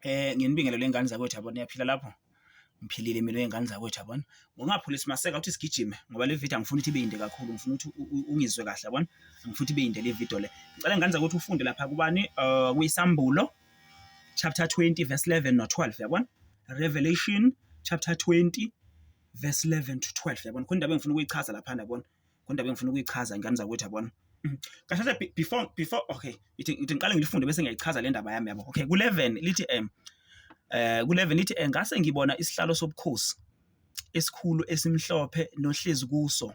Nginibingelele ngane zakwethu yabona, niyaphila lapho? Ngiphilile mina wey'ngane zakwethu yabona. Ngokungaphulisi maseka ukuthi sigijime ngoba le video angifuni ukuthi ibe yinde kakhulu, ngifuna ukuthi ungizwe kahle yabona. Angifuni ukuthi ibe yinde le video le. Ngicela ngane zakwethu ufunde lapha kubani kwiSambulo chapter 20 verse 11 no 12 yabona. Revelation chapter 20 verse 11 to 12 yabona. Khona indaba engifuna ukuyichaza lapha yabona. Khona indaba engifuna ukuyichaza ngane zakwethu yabona. Kahle kahle before okay, ithi ngiqale ngilifunde bese ngiyayichaza le ndaba yami yabo. Okay, ku-11 lithi ku-11 lithi ngase ngibona isihlalo sobukhosi esikhulu esimhlophe nohlezi kuso.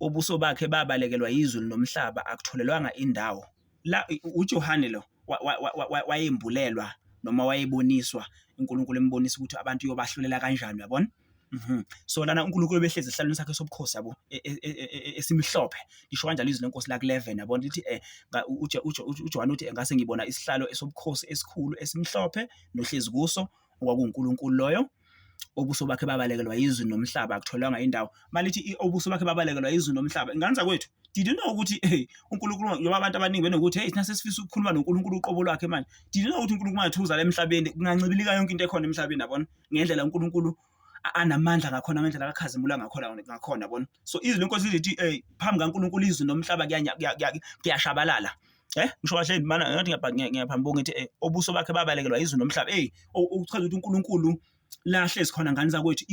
Ubuso bakhe babalekelwa yizulu nomhlaba akutholelwanga indawo. La uJohane lo wayembulelwa noma wayeboniswa uNkulunkulu embonisa ukuthi abantu uyobahlulela kanjani uyabona. So lana uNkulunkulu behlezi esihlalweni sakhe sobukhosi yabo esimhlophe, lisho kanjalo izwi lenkosi la ku-11 yabona, lithi uJohane uthi ngase ngibona isihlalo esobukhosi esikhulu esimhlophe nohlezi kuso okwakuwuNkulunkulu loyo, ubuso bakhe babalekelwa yizwi nomhlaba akutholwanga indawo. Malithi ubuso bakhe babalekelwa yizwi nomhlaba, ingane zakwethu, did you know ukuthi hey uNkulunkulu, njengoba abantu abaningi benokuthi hey thina sesifisa ukukhuluma noNkulunkulu uqobo lwakhe manje, did you know ukuthi uNkulunkulu manje uza la emhlabeni kungancibilika yonke into ekhona emhlabeni yabona, ngendlela uNkulunkulu anamandla ngakhona, ngendlela akakhazimula ngakhona yabona. So izwi lenkosi lithi hey phambi kaNkulunkulu izwi nomhlaba kuyashabalala. Ngisho kahle mana ngathi ngiyaphambuka ngithi ubuso bakhe babalekelwa izwi nomhlaba. Hey, ukuchaza ukuthi uNkulunkulu la hlezi khona ngane zakwethu,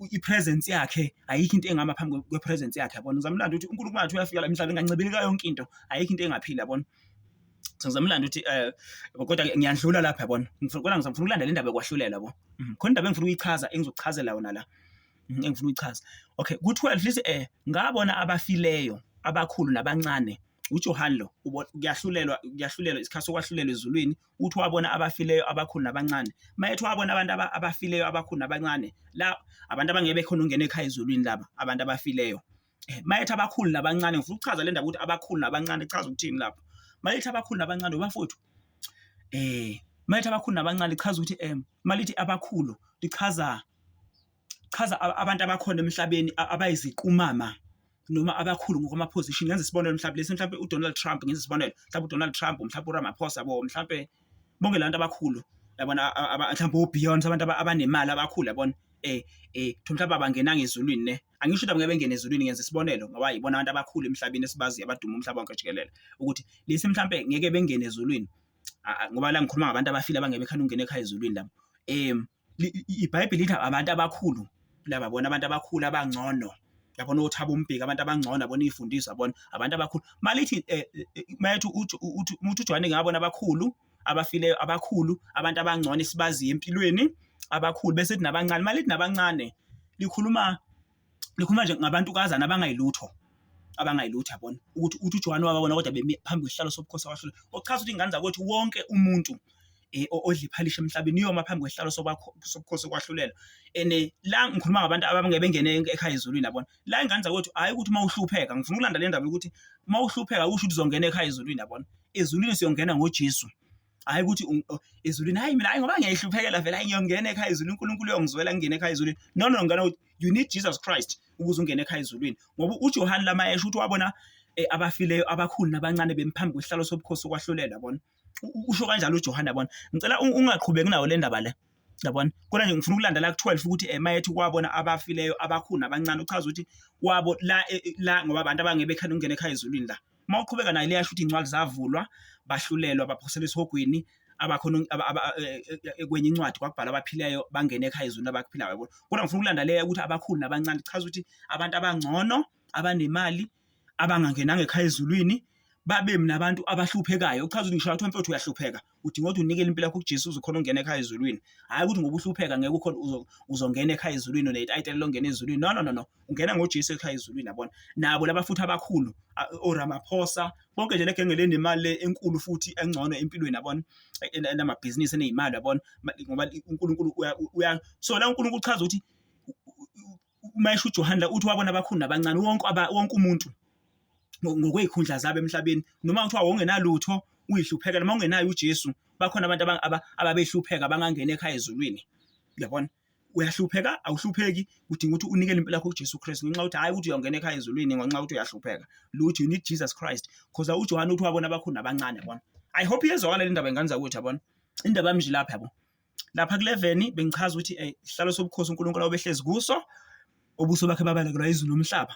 i-presence yakhe ayikho into engama phambi kwe-presence yakhe yabona. Ngizamlanda ukuthi uNkulunkulu ngathi uyafika la emhlabeni ngancibilika yonke into, ayikho into engaphila yabona. So ngizamlanda ukuthi kodwa ngiyandlula lapha yabona. Kodwa ngizofuna ukulanda le ndaba yokwahlulela yabo. Khona indaba engifuna ukuyichaza engizokuchazela yona la. Engifuna ukuyichaza. Okay, ku-12 lithi ngabona abafileyo abakhulu nabancane. uJohane lo kuyahlulelwa, kuyahlulelwa isikhathi sokwahlulelwa ezulwini, uthi wabona abafileyo abakhulu nabancane. Mayethi wabona abantu abafileyo abakhulu nabancane, la abantu abangeke bekhona ukungena ekhaya ezulwini laba, abantu abafileyo. Mayethi abakhulu nabancane, ngifuna ukuchaza le ndaba ukuthi abakhulu nabancane ichaza ukuthini lapho. Mayethi abakhulu nabancane bafowethu, mayethi abakhulu nabancane ichaza ukuthi malithi abakhulu lichaza chaza abantu abakhona emhlabeni abayiziqumama noma abakhulu ngokwama-position. Ngenza isibonelo mhlawumbe lesi, mhlawumbe uDonald Trump, ngenza isibonelo mhlawumbe uDonald Trump, mhlawumbe uRamaphosa yabo, mhlawumbe bonke la bantu abakhulu yabona, mhlawumbe oBeyonce, abantu abanemali abakhulu yabona, mhlawumbe abangenanga ezulwini ne. Angisho ukuthi abangeke bengene ezulwini, ngenza isibonelo ngoba yibona abantu abakhulu emhlabeni esibaziyo abaduma umhlaba wonke jikelele, ukuthi lesi mhlawumbe ngeke bengene ezulwini ngoba la ngikhuluma ngabantu abafile abangeke bekhane ukungena ekhaya ezulwini labo. IBhayibheli lithi abantu abakhulu laba bona abantu abakhulu abangcono yabona, oThabo Mbeki, abantu abangcono yabona, iy'fundiswa yabona, abantu abakhulu. Malithi mayethi uthi uJohane ngabona abakhulu abafileyo abakhulu abantu abangcono esibaziyo empilweni abakhulu, bese ethi nabancane. Malithi nabancane likhuluma nje ngabantukazana abangayilutho, abangayilutho yabona, ukuthi uthi uJohane wababona kodwa bemi phambi kwesihlalo sobukhosi kwahlulelwa. Okuchaza ukuthi ingane zakwethu wonke umuntu odla iphalishi emhlabeni uyoma phambi kwesihlalo sobukhosi sokwahlulela. And la ngikhuluma ngabantu abangeke bengene ekhaya ezulwini yabona. La ingane zakwethu hhayi ukuthi uma uhlupheka, ngifuna ukulanda le ndaba yokuthi uma uhlupheka akusho ukuthi uzongena ekhaya ezulwini yabona. Ezulwini siyongena ngoJesu. Hhayi ukuthi ezulwini, hhayi mina hhayi ngoba ngiyayihluphekela vele, hhayi ngiyongena ekhaya ezulwini, uNkulunkulu uyongizwela ngingene ekhaya ezulwini. No no, ngane you need Jesus Christ ukuze ungene ekhaya ezulwini. Ngoba uJohane lama esho ukuthi wabona abafileyo abakhulu nabancane bemi phambi kwesihlalo sobukhosi sokwahlulela yabona. Usho kanjalo uJohane yabona. Ngicela ungaqhubeki nayo le ndaba le yabona. Kodwa nje ngifuna ukulanda la ku-12 ukuthi mayethi wabona abafileyo abakhulu nabancane, uchaza ukuthi wabo la la ngoba abantu abangeke bekhane ukungena ekhaya ezulwini la. Uma uqhubeka nayo leyasho ukuthi iy'ncwadi zavulwa, bahlulelwa, baphoselwa esihogweni, abakhona kwenye incwadi kwakubhalwa abaphileyo bangena ekhaya ezulwini abaphilayo yabona. Kodwa ngifuna ukulanda le ukuthi abakhulu nabancane, ichaza ukuthi abantu abangcono, abanemali, abangangenanga ekhaya ezulwini, babe nabantu abahluphekayo. Kuchaza ukuthi ngisho kuthiwa mfowethu uyahlupheka, udinga ukuthi unikele impilo yakho kuJesu uze ukhone ukungena ekhaya ezulwini. Hhayi ukuthi ngoba uhlupheka ngeke ukhone uzongena ekhaya ezulwini unetayitela lokungena ezulwini. No no no no, ungena ngoJesu ekhaya ezulwini yabona. Nabo laba futhi abakhulu oRamaphosa, bonke nje le genge lenemali le enkulu futhi engcono empilweni yabona, enamabhizinisi eney'mali yabona, ngoba uNkulunkulu uya so la uNkulunkulu uchaza ukuthi uma esho uJohane la uthi wabona abakhulu nabancane, wonke wonke umuntu ngokwey'khundla zabo emhlabeni, noma kuthiwa wawungenalutho uyihluphekela, uma ungenayo uJesu bakhona abantu ababehlupheka abangangena ekhaya ezulwini uyabona. Uyahlupheka awuhlupheki, udinga ukuthi unikele impilo yakho kuJesu Kristu ngenxa yokuthi hhayi ukuthi uyongena ekhaya ezulwini ngenxa yokuthi uyahlupheka. Lutho, you need Jesus Christ because uJohane uthi wabona abakhulu nabancane yabona. I hope iyezwakala le ndaba ingane zakwethu yabona. Indaba yami nje lapha yabo. Lapha ku-11 bengichaza ukuthi isihlalo sobukhosi uNkulunkulu obehlezi kuso ubuso bakhe babalekelwa izulu nomhlaba.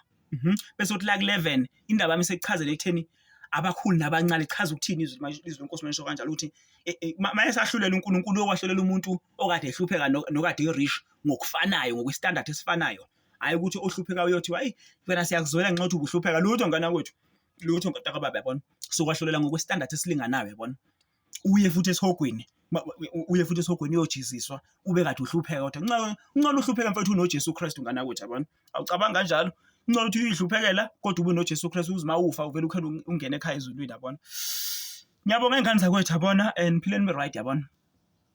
Bese uthi la ku-11 indaba yami sekuchazela ekutheni abakhulu nabancane ichaza ukuthini izwi izwi lenkosi manje kanjalo ukuthi mayesahlulela uNkulunkulu okwahlulela umuntu okade ehlupheka nokade e-rich ngokufanayo ngokwestandard esifanayo. Hhayi ukuthi ohluphekayo uyothiwa eyi wena siyakuzwela ngenxa yokuthi ubuhlupheka lutho ngane kwethu lutho ntakababa yabona. Sokwahlulela ngokwestandard esilinganayo yabona. Uye futhi esihogweni uye futhi esihogweni uyojeziswa ube kade uhlupheka kodwa ncane ncane uhlupheka mfethu unoJesu Kristu ngane kwethu yabona. Awucabangi kanjalo? Ncane ukuthi uyihluphekela kodwa ube noJesu Kristu uze mawufa uvele ukhele ungene ekhaya ezulwini yabona. Ngiyabonga ingane zakwethu yabona and phileni be right yabona.